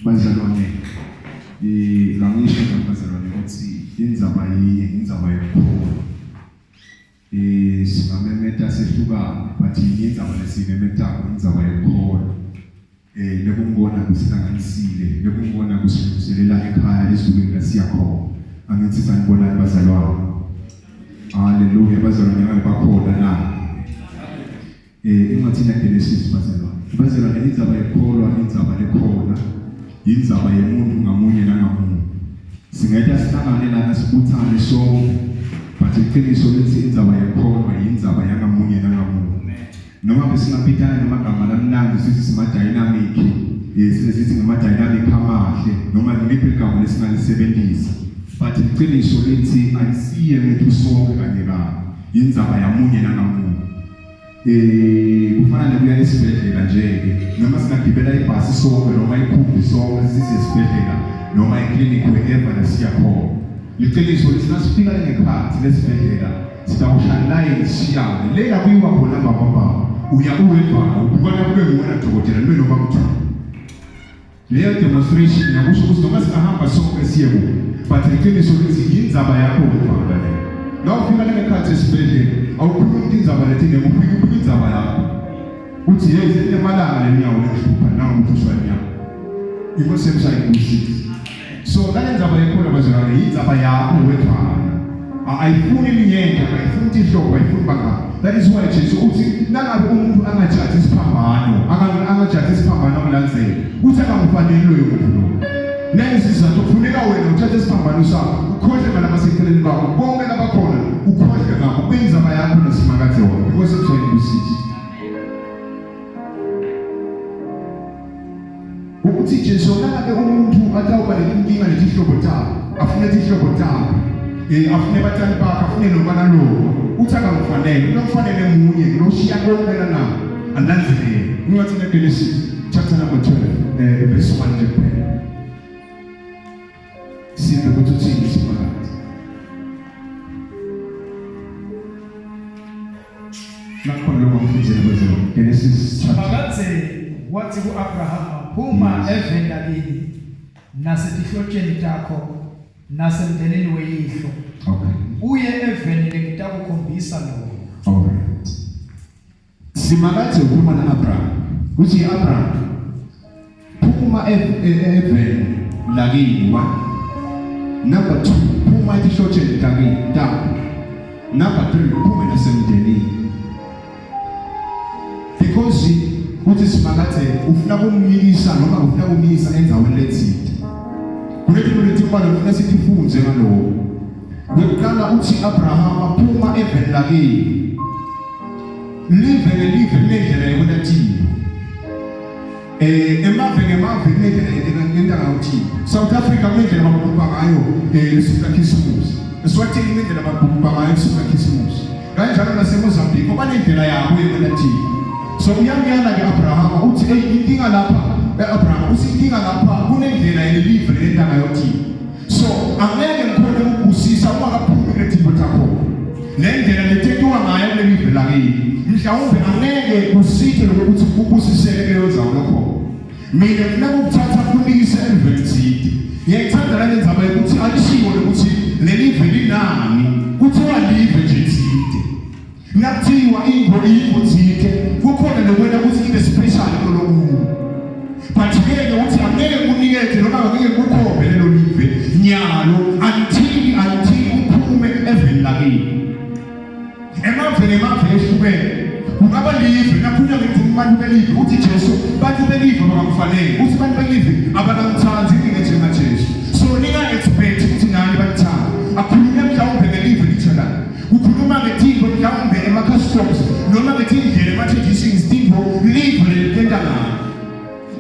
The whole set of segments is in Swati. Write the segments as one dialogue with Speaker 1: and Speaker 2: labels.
Speaker 1: Bazalwane, eh ngisho bazalwane ukuthi indzaba yinye, indzaba yokukholwa. Eh singamemeta sehlukane, but yinye indzaba lesiyimemetako, indzaba yokukholwa. Eh lekungibona kusihlanganisile, lekungibona kusilungiselela ekhaya ezulwini la siya khona. Angithi sanibonani bazalwane. Haleluya bazalwane ngabe bakhona na? Eh incwadi yaGenesis bazalwane. Bazalwane indzaba yekukholwa indzaba lekhona indzaba yemuntu ngamunye nangamunye. Singeta sihlangane lana sibuthane sonke but iqiniso lithi indzaba yekukholwa indzaba yangamunye nangamunye. Noma besingabitana ngemagama lamnandi sithi sima-dynamic eh sithi ngama-dynamic amahle noma ngiliphi igama lesingalisebenzisa but iqiniso lithi ayisiye ngethu sonke kanye kanye indzaba yamunye nangamunye. Eh kufana nekuya esibhedlela nje ke noma singagibela ibhasi sonke noma ikhumbi sonke sisiye esibhedlela noma eclinic wherever lesiya khona. Liqiniso lithi nasifika ngekhathi lesibhedlela sitawushaya line sishiyane le la kuyiwa khona mbambamba uya uwedwana ubukana kube nguwena dokotela nibe noma kuthiwa Leyo demonstration yakusho ukuthi noma singahamba sonke siye kuphi but iqiniso lithi indzaba yakho wedwana leyo. Nawufika ngekhathi esibhedlela awukhulumi ukuthi indzaba lethi ngeke ufike indzaba yakho. Uthi hey senemalanga lenyawo lengihlupha nangu ukuthi uswa inyawo. Inkosi emshayibusisi. So nale ndzaba yekhona bazalwane yindzaba yakho wedwana. Ayifuni linyenti, ayifuni tihlobo, ayifuni bangani. That is why Jesu uthi nangabe umuntu angajathi isiphambano, angajathi isiphambano amlandzele, uthi akamfaneli loyo muntu loyo. Nalesi sizathu kufuneka wena uthathe isiphambano sakho, ukhohle ngalabaseceleni bakho, bonke labakhona ukhohle ngakho, kube indzaba yakho nesimakadze wakho. Inkosi emshayibusisi. Ukuthi Jesu nangabe umuntu atawuba netinkinga netihlobo takhe, afune tihlobo takhe, eh afune batali bakhe, afune noma nalowo, uthi akamfanele, unomfanele munye loshiya konke lana alandzele. Incwadi kaGenesis chapter number 12 eh verse 1 nje kuphela. Sive ukuthi uthini simakade. Nakhona lokho ngifundile kwezelo. Genesis chapter.
Speaker 2: Simakadze wathi ku-Abrahama, phuma eveni lakini nasetihlotsheni takho nasemndenini weyihlo
Speaker 1: Okay.
Speaker 2: uye eveni lengitakukhombisa lona.
Speaker 1: All right. Simakadze ukhuluma na-Abraham. Uthi Abraham, phuma eveni lakini one. Number 2, phuma etihlotsheni takini takho. Number 3, uphume nasemndenini. Because uthi Simakadze ufuna kumnikisa noma ufuna kumyisa endzaweni letsite. Kunetinto letimbalwa ufuna sitifundze ngaloko. Kwekuqala uthi Abrahama phuma eveni lakini. Live ngelive kunendlela yokwenta tintfo. Eh emave ngemave kunendlela yenta ngayo tintfo. South Africa kunendlela bagubha ngayo eh lisuku laKhisimusi. Eswatini kunendlela bagubha ngayo lisuku laKhisimusi. Kanjalo naseMozambique banendlela yabo yokwenta tintfo. So uyamyala ke Abrahama uthi hey inkinga lapha eh, Abrahama uthi inkinga lapha kunendlela yelelive lenta ngayo tintfo. So angeke ngikhone ukubusisa ungakaphumi kuletintfo takho. Le ndlela letentiwa ngayo kuleli live lakini mhlawumbe angeke kusithe lokuthi ubusiseke kuleyo ndzawo lokhona. Mina ngifuna ukuthatha kunikise eveni thide. Ngiyayithanda nale ndzaba yokuthi alishiwo lokuthi leli live linani, kuthiwa live nje thide. Nakuthiwa ingo ingo thide kukhona lokwena ukuthi ibe special kulokunye. But ngeke uthi angeke kunikeze noma angeke kukhombe lelo live nyalo until uphume eveni lakini. Emaveni emave ehlukene. Kungaba live nakhulunywa ngemvumo abantu belive uthi Jesu bantu belive abakamfanele uthi bantu belive abakamthandi nina njengaJesu. So ninga expect ukuthi nani banithanda. Akhulunywa mhlawumbe ngelive literal. Ukhuluma ngetintfo mhlawumbe ema-customs noma ngetindlela ema-traditions tintfo live lelitenta ngayo.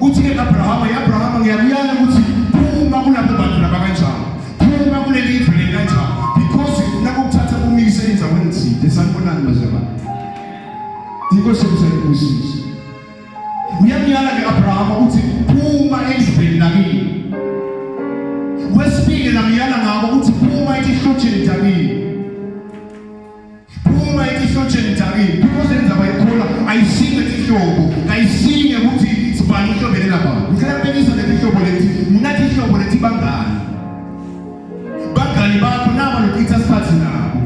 Speaker 1: Uthi-ke Abrahama, Abrahama ngiyakuyala ukuthi phuma kulabo bantu laba kanjalo. Phuma kuleli live leli kanjalo. Because nakukuthatha kumise endaweni thile. Sanibonani bazalwane. Inkosi yethu Uyamyala ke Abrahama uthi phuma endlini lakini. Kwesibili lamyala ngako uthi phuma etihlotsheni takini. Phuma etihlotsheni takini because lenzaba yekhola ayisinge tihlobo, ayisinge ukuthi sibani uhlobelela bani. Ngicela kubekisa leti hlobo leti. bangani. Bangani bakho naba lochitha isikhathi nabo.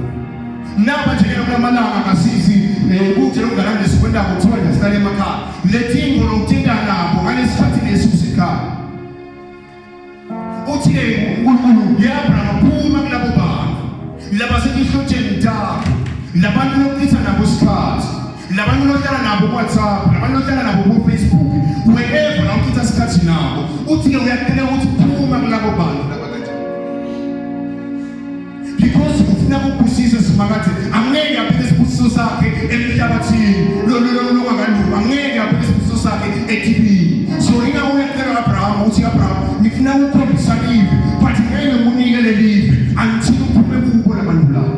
Speaker 1: Naba nje kulamalanga kasisi eh, kuthi lomngane lesikwendako kuthiwa nje sihlale emakhaya. Letingo lokuthinta nabo ngalesikhathi lesi usekhaya. Uthi-ke uNkulunkulu ye-Abrahama phuma kulabo bantu labasetihlotsheni takho labantu lokuchitha nabo isikhathi labantu lohlala nabo ku-WhatsApp labantu lohlala nabo ku-Facebook wherever la uchitha isikhathi nabo uthi-ke uyacela ukuthi phuma kulabo bantu laba kanje because ufuna ukubusisa simakathe angeke aphile isibusiso sakhe emhlabathini longakalungi angeke aphile isibusiso sakhe ethibini so ingako uyacela Abraham uthi Abraham ngifuna ukukhombisa live but ngeke ngikunike lelive until uphume kubo labantu laba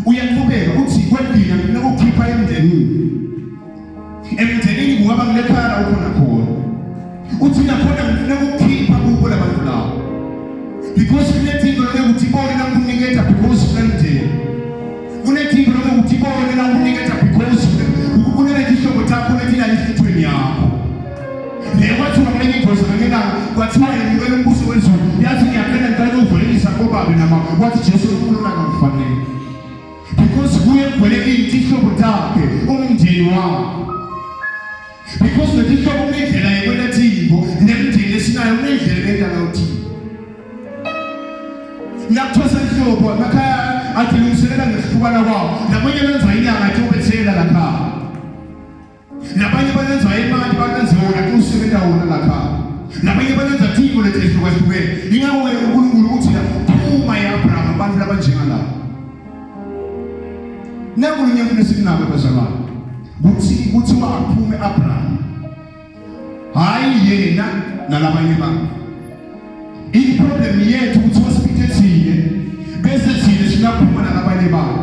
Speaker 1: Uyaqhubeka uthi kwegcina ngifuna ukukhipha emndenini. Emndenini kungaba kulekhaya la ukhona khona. Uthi nakhona ngifuna ukukhipha kubo labantu labo. Because kunethinto lokuthi ibone nakuniketa because kunemndeni. Kunethinto lokuthi ibone nakuniketa because kunenetihlobo takho letina enhlitweni yakho. Le kwathiwa kulenye ingozi ngelanga kwathiwa yemukela umbuso wezulu yathi ngiyacela ngicela ukuvalelisa kobabe nama wathi Jesu ukhuluma ngakufanele because kuye kugcwele iy'nhlihlobo takhe umndeni wakhe because letinhlobo kunendlela yekwenta tintfo nemndeni lesinayo kunendlela lenta ngayo tintfo Ngiyakuthosa inhlobo emakhaya adilungiselela ngekuhlukana kwawo labanye benza inyanga athi ubethela lakhaya Labanye balenza imali balenze wona ke usebenza wona lapha. Labanye balenza timo letehlukahlukene. Ingakho-ke uNkulunkulu uthi la phuma e-Abraham abantu labanjengalabo. Naku lunye funa sikunabo bazalwane. Kuthi kuthiwa aphume Abraham. Hayi yena nalabanye bantu. I-problem yethu ukuthi wasipithe thina bese thina siyaphuma nalabanye bantu.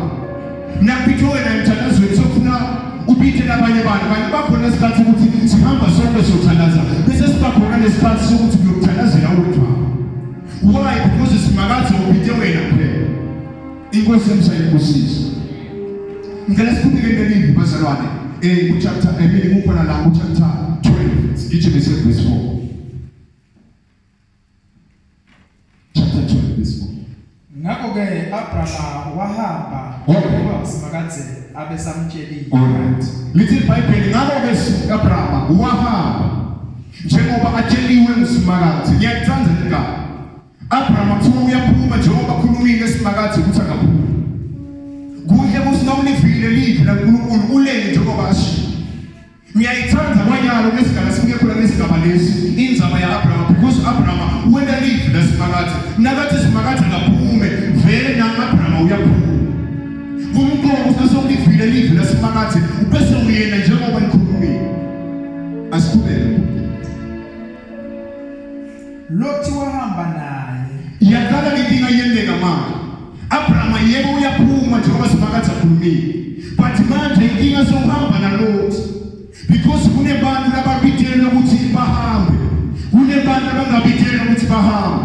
Speaker 1: Nakupithe wena emthandazweni sokufuna upithe nabanye bantu kanti bakhona isikhathi ukuthi sihamba sonke siyothandaza bese siba khona nesikhathi sokuthi kuyokuthandazela wedwa. Why? Because simakaze upithe wena kuphela. Inkosi emsayini ibusise. Ngicela siqhubeke nelivi bazalwane. Eh ku chapter emini kukhona la ku chapter 12 sigijime se verse 4. Chapter 12 verse 4.
Speaker 2: Ngakho ke Abrahama wahamba
Speaker 1: Okay.
Speaker 2: ngoba uSimakadze abesamtshelile.
Speaker 1: All right. Lithi iBhayibheli ngakho ke Abrahama wahamba njengoba atsheliwe nguSimakadze. Ngiyakuthanda legama. Abraham kuthiwa uyaphuma njengoba khulumile esimakadze ukuthi akaphumi. Kuhle ukuthi nawulivile livi laNkulunkulu ulele njengoba ashilo. Ngiyayithanda kwanyalo kulesigaba sifike khona kulesigaba lesi indzaba ya-Abraham because Abraham wenta livi lasimakadze. Nakathi simakadze akaphume vele nami-Abraham uyaphuma. Kumqoka ukuthi sewulivile livi lasimakadze ubese uyena njengoba likhulumile. Asiqhubeke.
Speaker 2: Lothi wahamba naye.
Speaker 1: Iyaqala inkinga iyenteka manje. Abraham yebo uyaphuma njengoba simakadze akhulumile. But manje inkinga sokuhamba nalothi because kunebantu lababitelwe ukuthi bahambe. Kunebantu abangabitelwe ukuthi bahambe.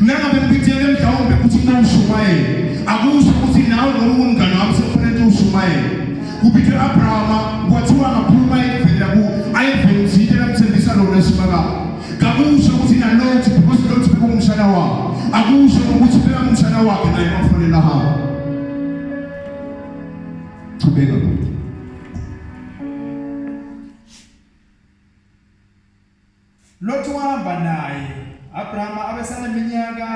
Speaker 1: Nangabe ngibitelwe mhlawumbe ukuthi ngiyoshumayela. Akusho ukuthi nawe ngoba ungumngane wami sekufanele ushumayele. Kubithe Abrahama kwathiwa ngaphuma ayevela ku ayevela uzite lamthembisa lona esimakadze. Kakusho ukuthi nalothi because lothi bekungumshana wakhe. Akusho ukuthi bekangumshana wakhe naye kwakufanele ahambe. Chubeka bhuti.
Speaker 2: Lothi wahamba naye. Abrahama abesaneminyaka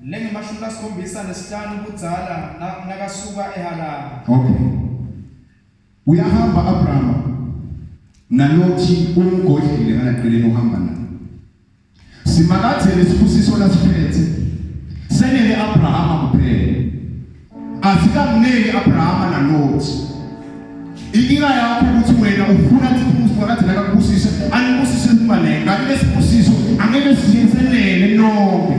Speaker 2: lengemashumi lasikhombisa nesihlanu budzala nakasuka eHarani.
Speaker 1: Okay. Uyahamba Abraham nalothi umgodlile ngalaqeleni uhamba naye. Simakadze lesibusiso lasiphethe senele Abrahama kuphela. Asikamneki Abrahama nalothi. Inkinga yakho ukuthi wena ufuna ukuthi uSimakadze nakakubusise anibusise sibaleke kanti lesibusiso angeke siyenzelele nonke.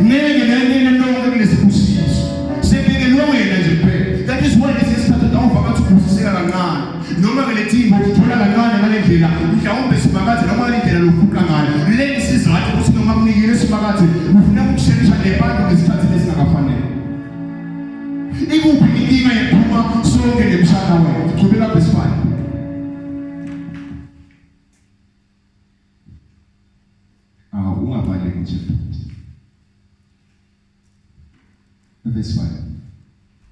Speaker 1: Ngeke nenene nonke kulesibusiso. Sebekelwe wena nje kuphela. That is why lesi sikhathi ndawuva ngathi ubusiseka kancane. Noma ke lethimba uthola kancane ngale ndlela mhlawumbe simakadze noma ngale ndlela lofuqa ngayo. Leli sizathu ukuthi noma kunikile simakadze ufuna ukusherisha nebantu ngesikhathi lesingakafanele. Ikuphi inkinga yephuma sonke nemshana wethu? Qhubeka verse 5. nje. Verse 5.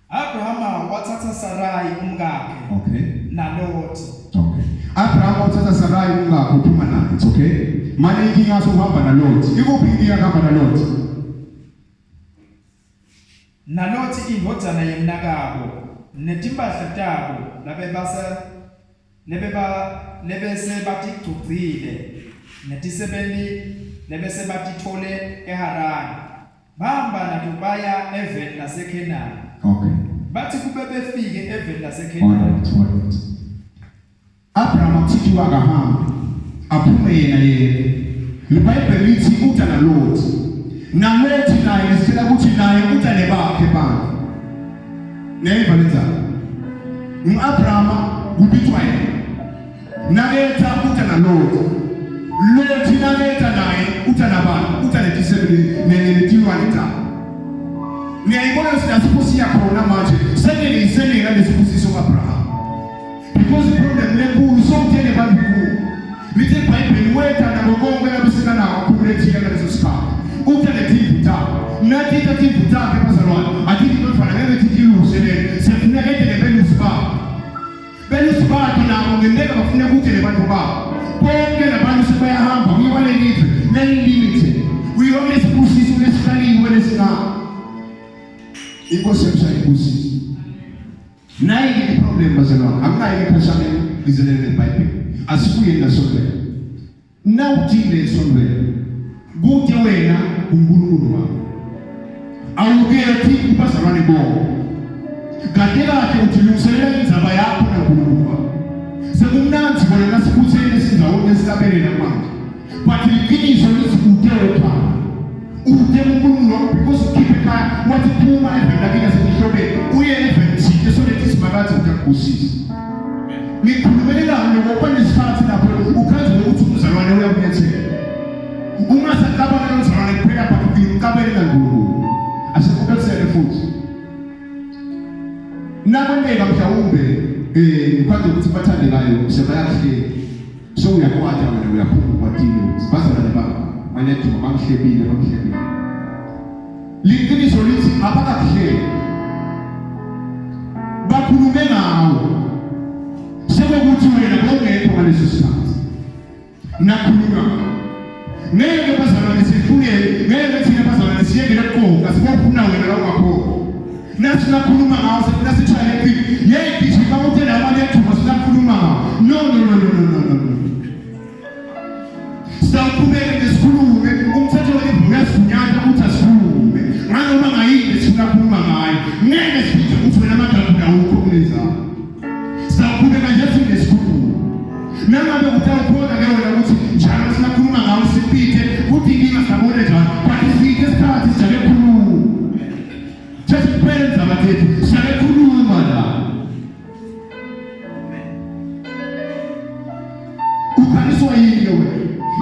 Speaker 2: Abrahama wathatha Sarai umkakhe.
Speaker 1: Okay.
Speaker 2: NaLoti.
Speaker 1: Okay. Abrahama wathatha Sarai umkakhe uphuma naye. It's okay. Manje inkinga sokuhamba naLoti. Ikuphi inkinga kuhamba naLoti?
Speaker 2: NaLoti indvodzana yemnakabo netimpahla tabo labebasa lebeba lebese batigcugcile netisebenti lebese batitfole eHarani bahamba nato baya eveni laseKhenani.
Speaker 1: Okay.
Speaker 2: Bathi kube befike eveni laseKhenani.
Speaker 1: All right, all right. Abraham kuthiwa akahambe aphume yena yena. LiBhayibheli lithi uta naLothi. NaLothi naye lisitshela ukuthi naye uta nebakhe bantu. Niyayiva lenzaba? Ngu-Abrahama kubitwa yena. Naketha uta naLothi. Lothi naketha naye uta nabantu, uta netisebenti netilwane tabo. Niyayibona ukuthi lapho siya khona manje senele nalesibusiso kaAbraham. Because problem lenkulu sokutshele abantu kuwo. Lithi iBhayibheli wetha nabo konke labeseka nako khulethile ngaleso sikhathi. Utha netimvu takhe. Nathi itha timvu takhe bazalwane. Athithi bafana ngeke thithi iluse le. Sefuna ete nebelusi babo. Belusi bakhe nabo ngenteka bafuna kude nebantu babo. Bonke labantu sebayahamba kuyiwa lelive lelilimited. Kuyiwa kulesibusiso lesihlaliwe lesinako. Inkosi yemshaya ibusiso. Nayi ke iproblem bazalwane, anginayo ikhashane lizelele neBhayibheli. Asibuye nasontweni. Nawuthile esontweni, kude wena uNkulunkulu wakho. Awukethi kubazalwane bonke. Kahle kahle uthi lungiselela indzaba yakho naNkulunkulu wakho. Sekumnandzi kona nasibuthene esindzawonye esihlabelela manje. But liqiniso lithi ude ekhaya. Ude uNkulunkulu wakho because ukhiphe ekhaya wathi phuma eveni lakini nasemihlobeni uye eveni thile solethi simakadze utakubusisa. Ngikhulumelelani lokho kwanesikhathi lapho ukhanze ukuthi umzalwane uyakunyathela. Uma sacabanga nomzalwane kuphela but ngimcabele kaNkulunkulu. Asekubekisele futhi. Nakwenteka mhlawumbe ukhanze ukuthi bathandekayo sebayakuhleka. So uyakwata wena uyaphuma ukwatile ukuthi bazalwane babo maleduma bamhlebile bamhlebile. Liqiniso lithi abakakuhleki. Bakhulume ngawo. Sekukuthi wena bongekho ngaleso sikhathi. Nakhuluma. Ngeke bazalwane sifune, ngeke thina bazalwane siyekele kuqoka, sibofuna wena la ungakhona. Nathi nakhuluma ngawo sifuna sitshaye ephini. Yey gijima uthe la mali yethuma sinakhuluma ngawo. No no no no no no no. Sawuqhubeke nesikhulume umthetho welive uyasigunyaza ukuthi asikhulume nganoma ngayini sifuna khuluma ngayo. Ngeke siphinde ukuthi wena amagama awukho kulenzaba. Sawuqhubeka nje sinesikhulume. Nangabe utawukhona ke wena ukuthi njalo siyakhuluma ngawo sipithe kuthi inkinga sabona njalo but sifike isikhathi sijake khuluma. Thatha kuphela indzaba tethu sijake khuluma la. Ukhaliswa yini ke wena?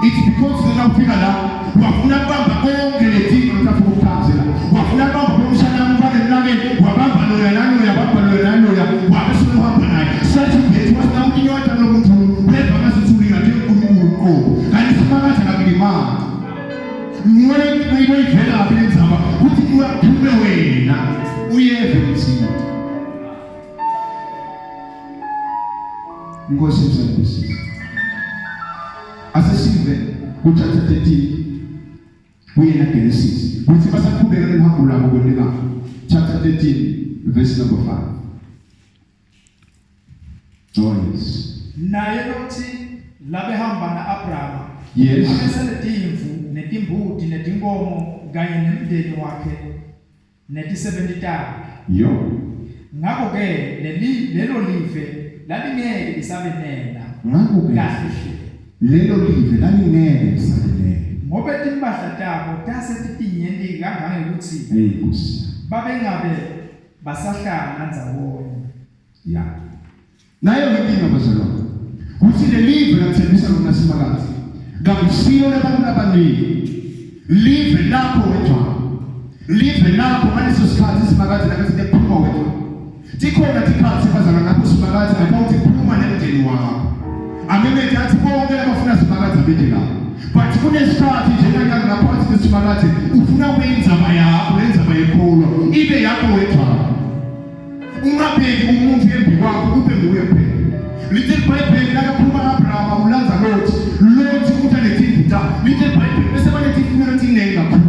Speaker 1: It's because wena ufika la wafuna kubamba konke letinto lotafuna ukuchazela. Wafuna kubamba bomshana umfane mnakeni, wabamba loya naloya, wabamba loya naloya, wabe sewuhamba naye. Sathi bethu wasina ukinyota lomuntu weva ngazuthi ulingathe uNkulunkulu uqobo. Kanti simakatha kakulimali. Nguwe into ivelaphi lendzaba kuthi uyaphume wena uyeve mthini. Inkosi izakubusisa. Asesive kuchapter 13 kuyena Genesis. Kuthi basaqhubeka nehambo labo kwenteka. Chapter 13 verse number 5. Oh yes.
Speaker 2: Naye Loti labehamba na-Abrama
Speaker 1: Yes.
Speaker 2: abesenetimvu netimbuti netinkomo kanye nemndeni wakhe netisebenti takhe.
Speaker 1: Yo.
Speaker 2: Ngakho-ke leli lelo live lalingeke lisabenela
Speaker 1: Ngakho ke
Speaker 2: kahle hle
Speaker 1: lelo live lalingeke lisabenela.
Speaker 2: ngobe timphahla tabo tase titinyenti kangangekutsi
Speaker 1: Hey Nkosi.
Speaker 2: babengabe basahlala ndzawonye.
Speaker 1: Ya. Nayo inkinga bazalwane. Kuthi lelive lathembisa lona simakadze. Kakusiyo labantu abaningi. Live lakho wedwa. Live lakho ngaleso sikhathi simakadze nakathi kuphuma wedwa. Tikhona tikhathi bazalwane lapho simakadze about phuma nemndeni wakho. Amemete athi bonke labafuna simakadze abede lapho. But kunesikhathi njenganyalo lapho athi Simakade ufuna kuyindzaba yakho lenzaba yekholwa ibe yakho wedwa. Ungabheki umuntu embi kwakho kube nguye kuphela. Lithi iBhayibheli lakaphuma Abrahama ulandza Lot. Lot uthi netimvu takhe. Lithi iBhayibheli bese banetifuyo letiningi kakhulu.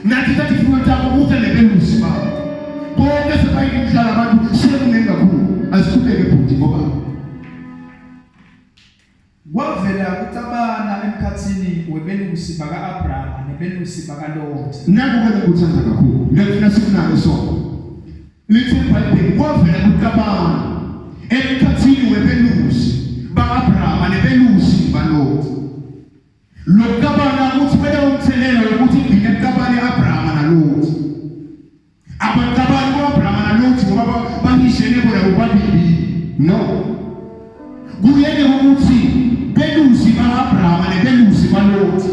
Speaker 1: Nathi tatifuyo takho uthi nebelusi babo. Bonke sebayinhlala abantu sekuningi kakhulu. Asiqhubeke bhuti ngoba
Speaker 2: Kwavela kucabana emkhatsini webelusi baka-Abrama nebelusi bakaLoti.
Speaker 1: Naku-ke lengikuthanda kakhulu, lengifuna sikunake sonke. Lithi iBhayibheli kwavela kucabana emkhathini webelusi baka-Abrama nebelusi baLoti. Lokucabana ukuthi kwele umthelela wokuthi igcine kucabane Abrama naLoti. Abacabangi bo-Abrahama naLothi ngoba bahishene bona bobabili. No. Kuyeke ukuthi belusi ba-Abrahama nebelusi baLothi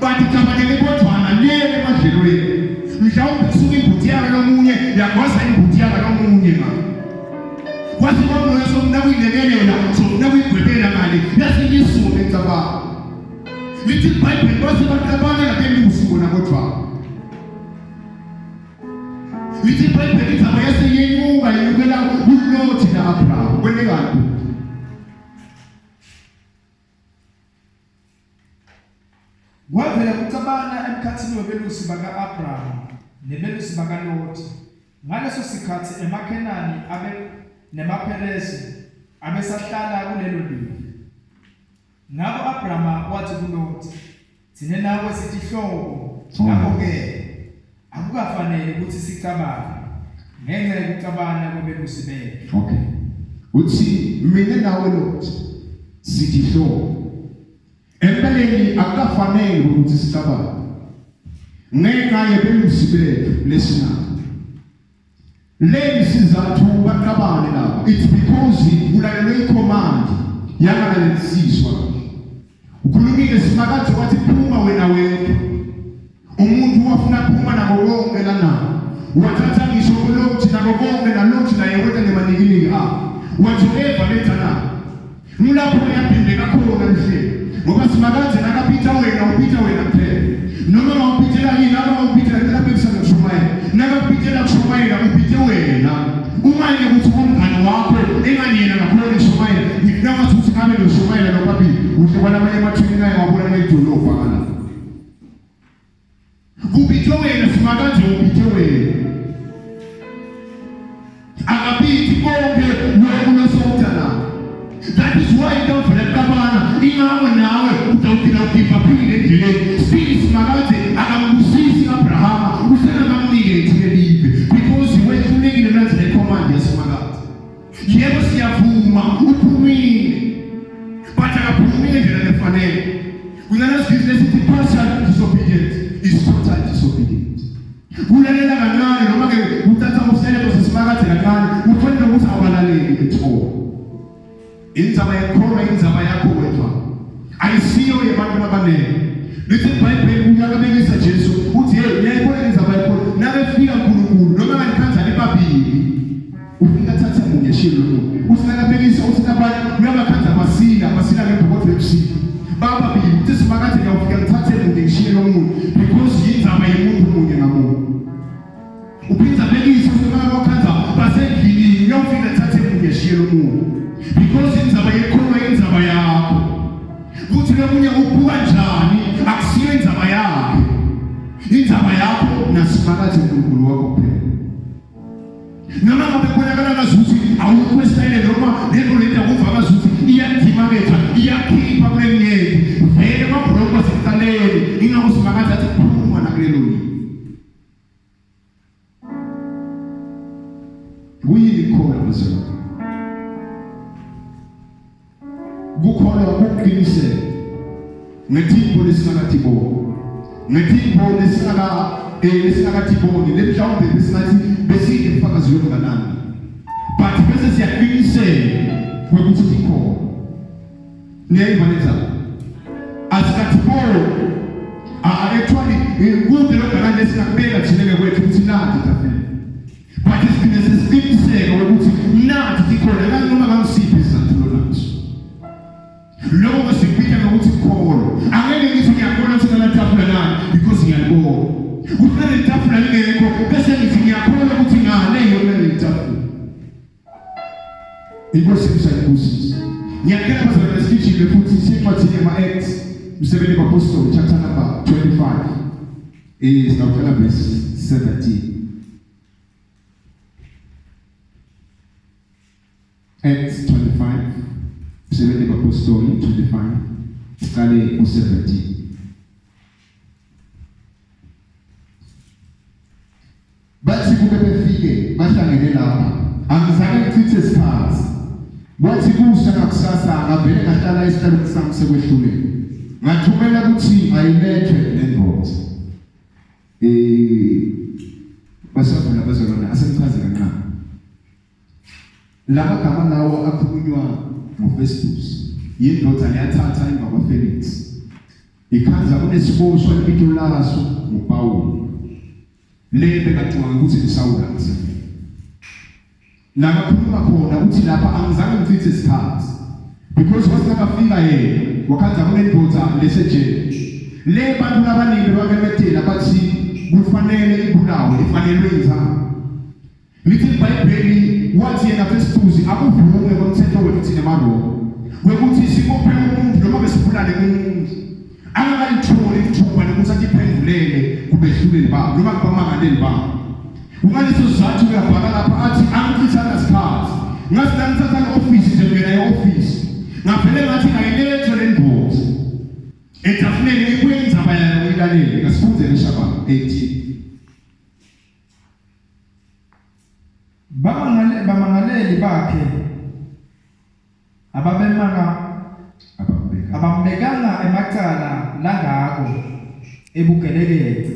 Speaker 1: baticabanele bodvwana le emadlelweni. Mhlawumbe kusuka imbuti yaka lomunye yagwaza imbuti yaka lomunye nga. Kwathi kwamoya sofuna kuyilekelela, sofuna kuyigwebela ngale, yase isuke ecabanga. Lithi iBhayibheli base bacabana nabelusi bona bodvwana. Lithi iBhayibheli indzaba yase yenyuka yenyukela kuLothi na-Abraham. Kwentekani?
Speaker 2: Kwavela kucabana emkhatsini webelusi baka-Abrahama nebelusi bakaLoti. Ngaleso sikhatsi emaKhenani abe nemaPheresi abesahlala kulelo live. Ngako Abrama watsi kuLoti, Tsine nawe sitihlobo, ngako-ke akukafaneli kutsi sicabane ngenca yekucabana kwebelusi betfu.
Speaker 1: Okay. Uthi mina nawe Loti sitihlobo. Empeleni akukafaneli ukuthi sicabane ngenxa yebelusi bethu lesinabo. Leli sizathu baqabane laba. It's because kulalelwe icommand yangalalelisiswa. Ukhulumile Simakade wathi phuma wena wedwa. Umuntu wafuna phuma nako konke lana. Wathatha ngisho kuLothi nako konke naLothi naye weta nemanikiniki akhe. Whatsoever letha na. Ngilapho uyaphindeka khona lihlelo. Ngoba Simakade nakapitha wena upitha wena kuphela. Noma ngawupithela yini noma ngawupithela ngicela bhekisana kushumayela. Nakakupithela kushumayela upithe wena. Uma yena ukuthi umngani wakho engani yena ngakhona kushumayela ngifuna ngathi ukuthi ngabe noshumayela nobabili uhle kwalamanye amathini naye wabona nelidolobha ngala. Kupithe wena Simakade upithe wena. Akabithi konke lokhu losokutha That is why intavula kuqabana ingako nawe utawugcina ugiva phile endleleni. Still Simakade akambusisi Abrahama usengakamniketi lelive because wehlulekile kulandzela icommand yaSimakade. Yebo siyavuma uphumile but akaphumi ngendlela lefanele. Kunalesi lesithi partial disobedience is total disobedience. Kulalela kancane noma ke uthatha useleko sesimakade kancane ufanele ukuthi awalaleli at all. Indzaba yekholwa indzaba yakho wedwa. Ayisiyo yabantu abaningi. Lithi iBhayibheli uyakabekisa Jesu uthi hey uyayibona indzaba yakho nakefika uNkulunkulu noma ngalikhanza libabili ufika athathe munye shiye lo muntu uthi nakabekisa uthi nabanye uyabakhanza basila basila ngemphokotho yebusika bababili uthi simakade ngiyawufika ngithathe munye ngishiye lo muntu because yindzaba yemuntu munye ngamunye uphinda abekise uthi nakabakhanza basendlini uyawufika athathe munye shiye lo muntu because indzaba yekhuluma indzaba yakho kuthi lomunye ubuka njani akusiyo indzaba yakhe indzaba yakho nasimakade uNkulunkulu wakho kuphela noma ngabe kubonakala ngazuthi awukho esitayile noma lento lento akuva ngazuthi iyadimaketha iyakhipha kule nyeti vele kwabhlokwa sekuqaleni ingakho simakade athi phuma nakulelo limi kuyini kukholwa bazalwane Kukholwa kuqiniseka ngetintfo lesingakatiboni, ngetintfo lesingaka eh lesingakatiboni lemhlawumbe besingathi besiyibufakazi lobunganani but bese siyaqiniseka kwekuthi tikhona. Niyayiva lenzaba? Asikatiboni. Actually kude lokunganani lesingakubeka thina ngekwethu ukuthi nathi tafile. But sigcine sesiqiniseka ukuthi nathi sikhona noma ngamsiphi isizathu naso. Lokho sikubita ngokuthi kholo. Angeke lelitafula lingekho bese ngithi ngiyakholwa ukuthi ngale yona lelitafula. Inkosi isayibusise. Ngiyacela bazalwane sigijime futhi siyencwadini yama-Acts, umsebenzi wabapostoli, chapter number 25. Sizawuqala verse 17. Acts 25, umsebenzi wabapostoli 25, siqale ku-17. Bathi kube befike bahlangene lapha, angizange ngichithe sikhathi. Kwathi kusa ngakusasa ngavele ngahlala esihlalweni sami sekwehlulela. Ngathumela ukuthi ayilethwe le ndoda. Eh basavula bazalwane asemchaze kancane. Lamagama lawo akhulunywa nguFestus yindoda leyathatha emva kwaFelix. Ikhanza kunesiboshwa libito laso nguPawulu. Le bekacabanga ukuthi ngisawula ngisefika. La kakhuluma khona uthi lapha angizange ngichithe isikhathi. Because wathi nakafika yena wakhanza kunendoda lesejele. Le bantu labaningi babemetela bathi kufanele ibulawe ifanelwe inzalo. Lithi iBhayibheli wathi yena Festus akuvume ngomthetho wethu thina maRoma wekuthi sibophe umuntu noma besibulale umuntu angakalitholi ithuba lokuthi atiphendulele kubehluleli babo noma kubamangaleli babo. Kungaleso sizathu uyabhala lapha athi angichithanga sikhathi ngathi ngangithatha i-ofisi nje ngena e-ofisi ngavele ngathi ngayilethwe le ndoda etafuleni ngibuye indzaba yayo ngiyilalele ngasifunde ngeshabana 18
Speaker 2: Bamangale bamangaleli bakhe ababemanga abambekanga emacala langako ebugelekece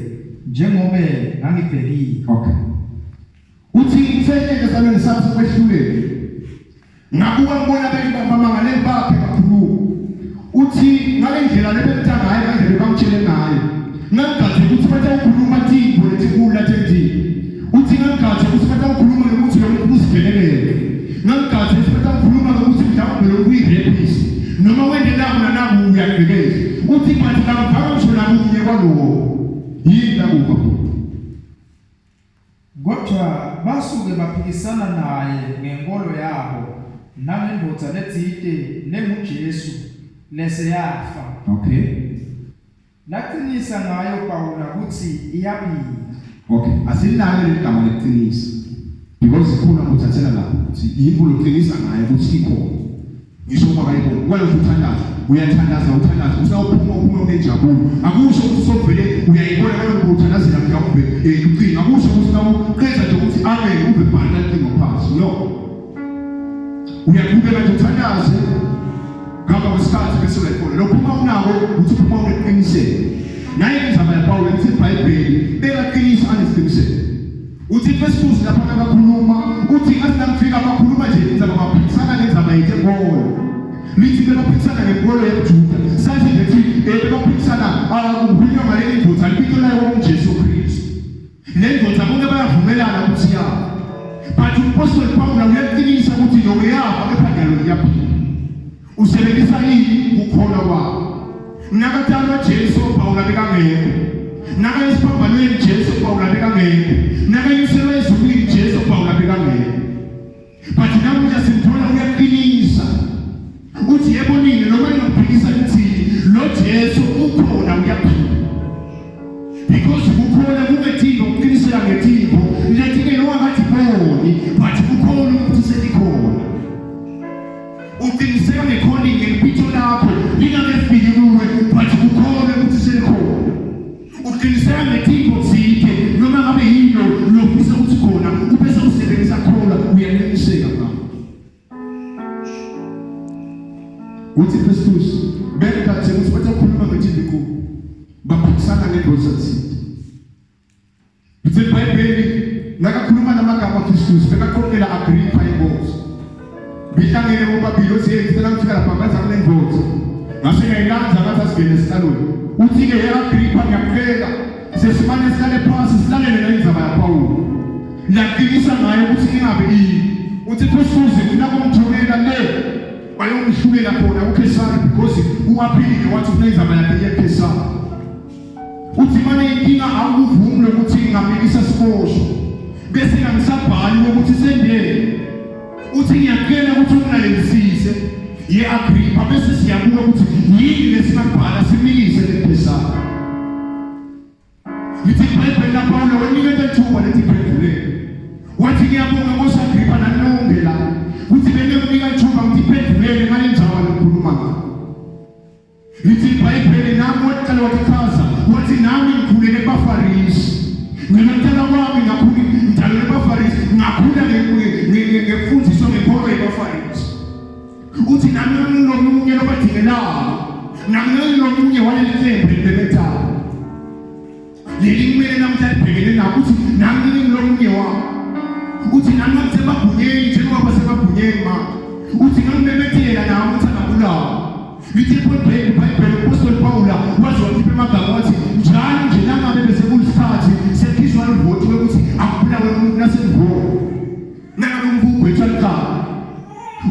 Speaker 2: njengobe ngangibhekile.
Speaker 1: Okay. Uthi ngisehleke esabelweni sami sokwehlulela. Ngabuka ngibona bamangaleli bakhe bakhuluma. Uthi ngale ndlela lebengitha ngayo ngale bangitshele ngayo. Ngangigadze ukuthi batawukhuluma tintfo letinkulu latentile. Uthi ngangigadze ukuthi batawukhuluma ngekuthi lo muntu usivelelele. Ngangigadze ukuthi batawukhuluma ngokuthi mhlawumbe lo uyi-rapist. Noma wende naku nanaku uyagqekeza. Uthi but kangivanga ngisho nakunye kwaloko. Yini lakuva bhuti?
Speaker 2: Kodwa basuke baphikisana naye ngenkolo yabo nangendvodza letsite lenguJesu lese yafa.
Speaker 1: Okay.
Speaker 2: Lacinisa ngayo Pawula kutsi iyaphila.
Speaker 1: Okay, asinalo leli gama lekuqinisa. Because ikhona nguthathela lapho ukuthi yimvu loqinisa ngayo ukuthi ikhona. Ngisho uma kayibona, wena uthandaza, uyathandaza, uthandaza, usawuphuma uphuma unenjabulo. Akusho ukuthi sovele uyayibona kaloku uthandazela mhlawumbe ucingo. Akusho ukuthi nawuqeda nje ukuthi amen uve bhala ucingo phansi. No. Uyaqhubeka nje uthandaze ngamba kwesikhathi bese uyayibona. Lokhu uma unako uthi uphuma uneqiniseko. Naye indaba yaPawulu ithi iBhayibheli bekaqinisa anesiqiniseko. Uthi Festus lapha nakakhuluma uthi ngathi nangifika bakhuluma nje indaba baphikisana ngendaba yenkolo. Lithi bebaphikisana ngenkolo yobuJuda. Sathi nje thi bebaphikisana ukukhulunywa ngaleli ndoda libito layo kwakunguJesu Kristu. Le ndoda bonke bayavumelana ukuthi yafa. But umpostoli Pawula uyaqinisa ukuthi noma yafa kepha njalo iyaphila. Usebenzisa ini kukholwa kwakhe. Nakatalwa Jesu Pawula bekangekho. Naka esiphambanweni Jesu Pawula bekangekho. Nakanyuselwa ezulwini Jesu Pawula bekangekho. But namuhla simthola uyaqinisa. Uthi yebo nini noma ningaphikisa nithini lo Jesu ukhona uyaphila. Because kukhona kungethingo ukuqiniseka ngethingo lethi ke nowakadiboni but kukhona ukuthi selikhona. Uqiniseka ngecalling ngelipitho lakho lingakefiki kuwe but kukhona ukuthi selikhona. Uqiniseka ngethingo thike noma ngabe yini lofisa ukuthi khona ubese usebenzisa khona uyaqiniseka ngakho. Uthi Festus bengathi ukuthi bathakhuluma ngethi inkulu baphikisana ngendoda thile. Lithi iBhayibheli nakakhuluma namagama Festus bekaqoqela Agrippa inkosi. Bihlangene bobabili uthi hey ngicela ngifika lapha ngathi kunendoda. Ngase ngiyayilanza ngathi asigene esihlalweni. Uthi ke hey Agrippa ngiyakucela sesimane sihlale phansi silalele le ndzaba yaPawulu. Laqinisa ngayo ukuthi ingabe ini. Uthi Festus ngifuna kumthumela le bayomhlukela khona uKhesari because uaphilile wathi ufuna indzaba yakhe iye kuKhesari. Uthi mane inkinga awukuvumi lokuthi ngingamikisa siboshwa bese ngangisabhali ukuthi sendele. Uthi ngiyacela ukuthi ungilalelisise ye Agrippa bese siyabuka ukuthi yini lesingabhala simikise lephesana. Lithi iBhayibheli laPawulu waniketa ithuba lethi phenduleni. Wathi ngiyabonga Nkosi Agrippa nanonke la ukuthi benikunika ithuba ukuthi phendulele ngale ndzaba lokukhuluma ngayo. Lithi iBhayibheli nami waqala watichaza wathi nami ngikhulele kubaFarisi. Mina kuqala kwami ngakhula ngidalelwe kubaFarisi ngakhula ngemfundiso ngenkolo yebaFarisi. Uthi nami ngilomunye lobadingelako nami ngilomunye waleli qembu elibebethako. Leli kumele namuhla libhekene nako uthi nami ngilomunye wabo. Uthi nami ngisemagunyeni njengoba basemagunyeni manje. Uthi ngangimemethela nawe ukuthi angabulawa. Lithi iBhayibheli iBhayibheli uMpostoli Pawula waze wakhipha amagama wathi njalo nje nangabe bese kulisikhathi sekhishwa livoti lokuthi akubulawe umuntu naselivoti. Nangabe umuntu ugwetshwa licala.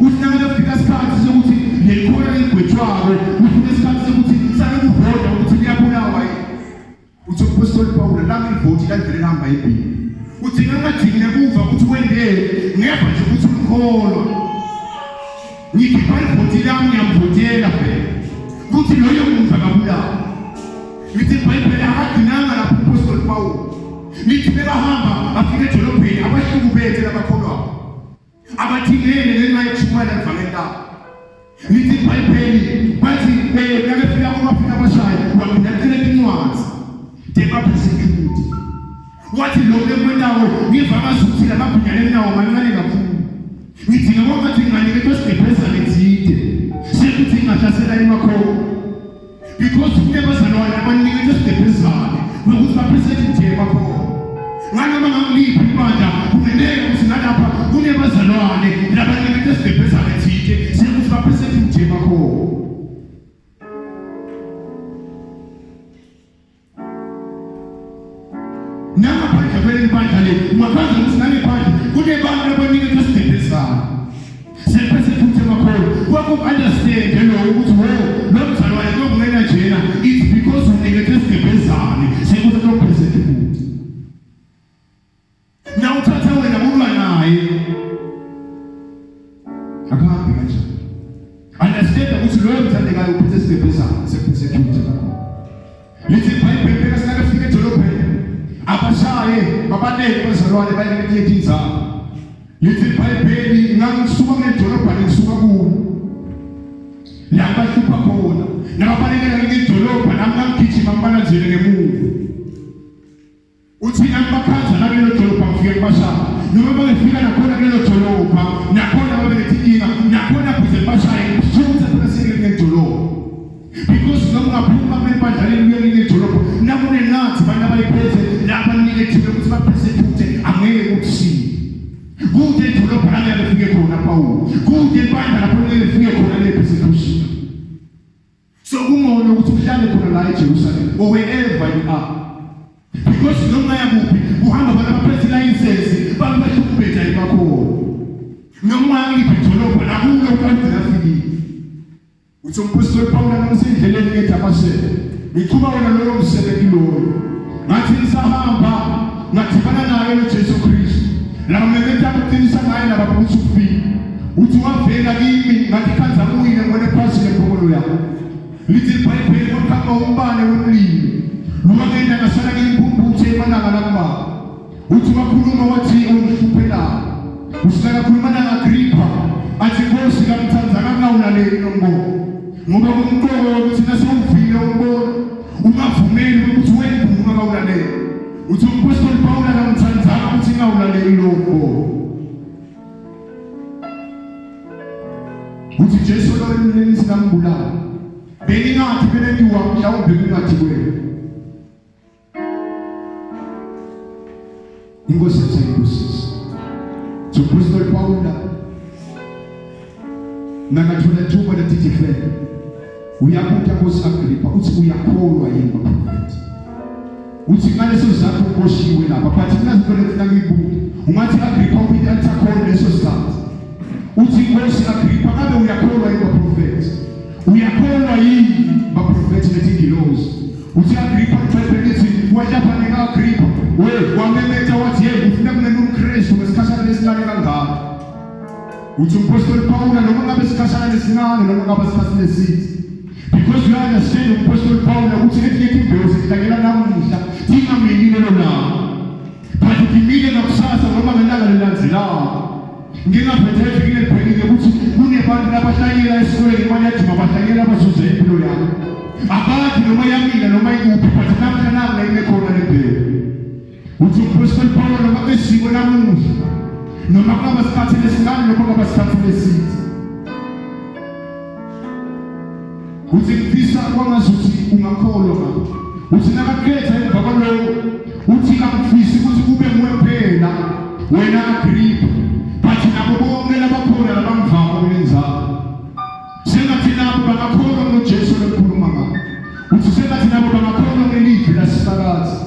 Speaker 1: Uthi nangabe kufika isikhathi sokuthi leli khona ligwetshwako, kufika isikhathi sokuthi sake kuvota ukuthi liyabulawa yini. Uthi uMpostoli Pawula lami ivoti lalivele lihamba embili. Uthi ngangadingi nekuva ukuthi wendeni ngeva nje ukuthi ulikholwa. Ngikhipha ivoti lami ngiyamvotela phela. Kuthi loyo muntu akabulawa. Lithi iBhayibheli akagcinanga lapho uMpostoli Pawulu. Lithi bebahamba bafika edolobheni abahlukubethe labakholwayo. Abathingele ngenxa yokushumayela ivangeli labo. Lithi iBhayibheli bathi eh nakefika kwabafika abashayi wagcina ecela incwadi tebaphesecurity. Wathi lokhu ekwentawo ngiva ngazuthi lamagunya lenawo mancane kakhulu. Ngidinga kwangathi nginganiketwa isigqebhezana ethide sekuthi ngingahlasela emakhono. Because kunebazalwane abaniketwe isigqebhezane nokuthi baphesecurity emakhono. Nganoma ngangiliphi ibandla kungenteka ukuthi nalapha kunebazalwane labaniketwe isigqebhezane ethide sekuthi baphesecurity emakhono. Nangaphandle kweleli bandla leli ungakwazi ukuthi nangephandle kunebantu abaniketwe isigqebhezana sephesethuthe emakholo kwaku-understand lowo ukuthi wo lo mzalwane kuyokungena njena it's because uniketwe isigqebhezane sekuthi kuyophesethuthe na uthatha wena ulwa naye akuhambi kanjani understand ukuthi loyo mthandekayo uphethe isigqebhezana sephesethuthe emakholo Lithi iBhayibheli beka sinakafika edolobheni abashaye babaleke bazalwane baye kwetinye tindzawo. Lithi iBhayibheli ngangisuka kule dolobha ngisuka kulo. La bahlupha khona nababalekela kule dolobha nami ngangigijima ngibalandzele ngemuva. Uthi nangibakhanza nakulelo dolobha ngifike ngibashaya. Noma bangifika nakhona kulelo dolobha nakhona babe netinkinga nakhona bhize ngibashaye ngithuthe phela sengile dolobha. Because noma ungaphuma kule bandla leli uye kwelinye idolobha nakunengathi abantu abayiphethe lapha nikethiwe ukuthi baphesethuthe angeke kukushiye. Kude idolobha la ngeke lifike khona Pawulu. Kude ibandla lapho ngeke lifike khona le persecution. So kungcono ukuthi uhlale khona la eJerusalem or wherever you are. Because noma yakuphi kuhamba abantu abaphethe license bantu bahlukubetha emakhona. Noma ngiphi idolobha nakulo kagcina fikile. Uthi umpostoli Pawula nangisendleleni ngeDamaseko ngiqhuba wona loyo msebenzi loyo. Ngathi ngisahamba ngadibana naye uJesu Kristu. Laba memeta kuqinisa ngaye laba ukuthi ufile. Uthi wavela kimi ngathi khanza kuyile ngibone phansi nempokolo yakho. Lithi iBhayibheli kwaqhamuka umbane womlilo. Lwangena ngasala ngiyimpumputhe emalanga lakuba. Uthi wakhuluma wathi ungihluphelayo. Usicela khuluma na-Agripha athi Nkosi kamthanda kangawulaleli lo mbono. Ngoba kumqoka ukuthi nasewuvile umbono ungavumeli ukuthi wembuke ungawulaleli. Uthi umpostoli Pawula kamthandzanga ukuthi ngawulaleli lowo mbono. Uthi Jesu lo sinambulala. Bengingathi benentiwa mhlawumbe kungathi kwena. Inkosi yethu ayibusise. So Apostoli Pawula nakathola ithuba letitifele uyabuta Nkosi Agrippa uthi uyakholwa yini baprofethi uthi ngaleso sizathu uboshiwe lapha but kunazinto lefuna ngiyibuke ungathi Agrippa ubite athi leso sikhathi uthi Nkosi Agrippa ngabe uyakholwa yini baprofethi uyakholwa yini baprofethi letingilozi uthi Agrippa uthwebhe lithi Hey, wamemeta wathi hey ufuna kumele uMkristu ngesikhashana lesincane kangaka. Uthi umpostoli Pawula noma ngabe isikhashana lesincane noma ngabe isikhathi leside. Because you understand umpostoli Pawula ukuthi ezinye imbewu zihlangela namuhla tingamili lelo langa. But ngimile ngakusasa noma ngelanga lelandzelako. Ngingaphethe evikini eliphelile ukuthi kunebantu labahlanyela esikoleni imali yajima bahlanyela bazuze impilo yabo. Abathi noma yamila noma ikuphi but namhla namhla ime khona le mbewu. Uthi umpostoli Paulo noma besiko namuhla noma kungaba sikhathi lesincane noma kungaba sikhathi leside. Uthi ngifisa kwangazuthi ungakholwa ngakho. Uthi nakakhetha emva kwaloko uthi angifisi ukuthi kube nguwe kuphela wena Agrippa but nabo bonke labakhona labangivako kulendzawo. Sengathi nabo bangakholwa ngoJesu lokukhuluma ngakho. Uthi sengathi nabo bangakholwa ngelizwi laSimakadze.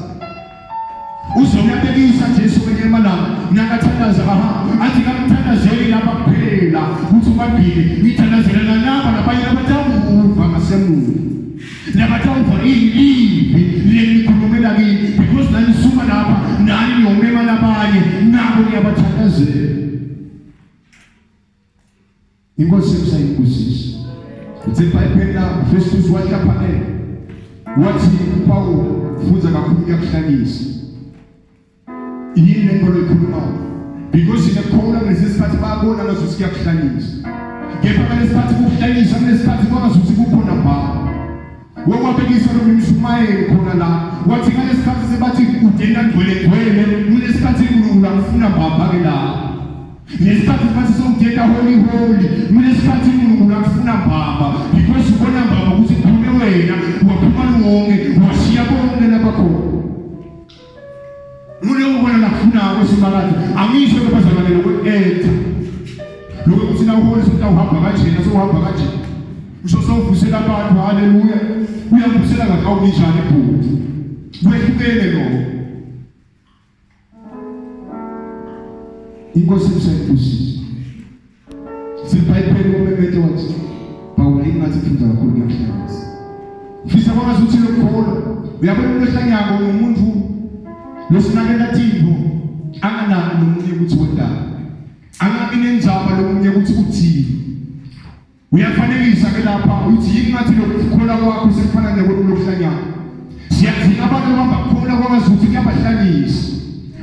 Speaker 1: Uzomyabekisa Jesu kwenye amalanga nakathandaza aha athi kamthandazeli lapha kuphela uthi ubabhile ngithandazela nalaba nabanye abatawuva ngasemuva nabatawuva ilivi lenikhulumela kini because nanisuma lapha nani niyomema labanye nabo niyabathandazela. Inkosi yemsayibusisa. Uthi iBhayibheli la Festus wahlaphanela. Wathi uPawulu funza kakhulu kuyakuhlanyisa. Yini le nkolo ikhulumayo? Because ngiyakholwa ngalesi sikhathi bayabona ngazuthi kuyakuhlanyisa. Kepha ngalesi sikhathi kukuhlanyisa kulesi sikhathi kwangazuthi kukhona mbala. Wakwabekisa lo mshumayeli khona la wathi ngalesikhathi sebathi udenda ngcwele ngcwele kulesikhathi uNkulunkulu akufuna mbamba ke la ngesikhathi bathi sowudenda holy holy kulesikhathi uNkulunkulu akufuna mbamba because ubona mbamba ukuthi kuphume wena waphuma wonke washiya bonke lapha khona Ngule ubona lakufunako simakade angisho ke bazalwane lokwe-etha lokho ukuthi nawuholi sewutawuhamba kanjena sewuhamba kanje usho sewuvusela abantu haleluya uyavusela kahle awunjani bhuti kwehlukene lokho inkosi imsayibusise Sibhayibheli umemete wathi Pawula ingathi kufunda kakhulu kuyakuhlanganisa. Ufisa kwangathi uthi lokukholwa uyabona umuntu ohlanyako ngumuntu losinakela tintfo anganaki nomunye ukuthi wentani angabi nendzaba lomunye ukuthi uthini uyafanekisa ke lapha uthi yini ngathi lokukholwa kwakho sekufana nekokuhlanyako siyadinga abantu abakholwa kwakazuthi kuyabahlanyisa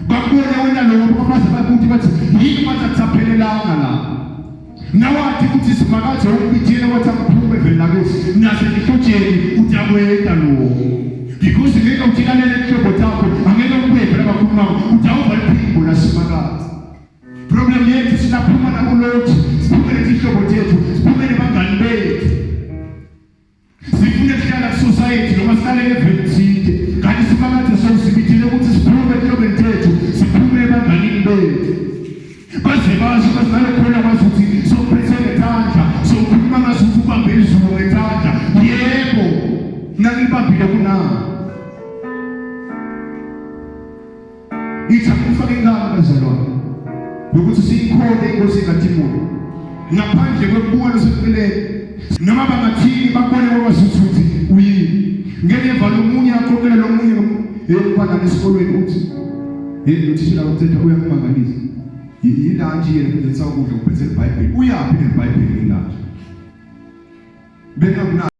Speaker 1: bakubone wena lokho baze bakuthi bathi yini ngathi akusaphelelanga la nawathi ukuthi simakade ukubithile wathi akuphume vele lakuthi nasezihlotsheni utakwenta lokho because ngeke uthilalele inhlobo takho angeke ubuye phela bakhulumako utawuva liphimbo lasimakade Problem yethu silaphuma nakulothi siphume netihlobo tethu siphume nebangani bethu sifune kuhlala ku-society noma sihlale eveni thide kanti simakade sowusibithile ukuthi siphume ehlobeni tethu siphume ebanganini bethu baze basho basinalokhona kwazi ukuthi sophethe ngetandla sokhuluma ngazi ukuthi ubambe izulu ngetandla yebo nangibambile kunami Ngithi akufake ingane bazalwane yokuthi siyikhone inkosi engathimuli ngaphandle kwekubuka loseceleni noma bangathini babone kwabasuthi ukuthi uyini ngeke vala omunye aqoqele lomunye eyokufana nesikolweni uthi hey lo thishela uthetha uyakumangalisa yilantshi yena kungenisa ukudla uphethe iBhayibheli uyaphi neBhayibheli ilantshi bengakunaki.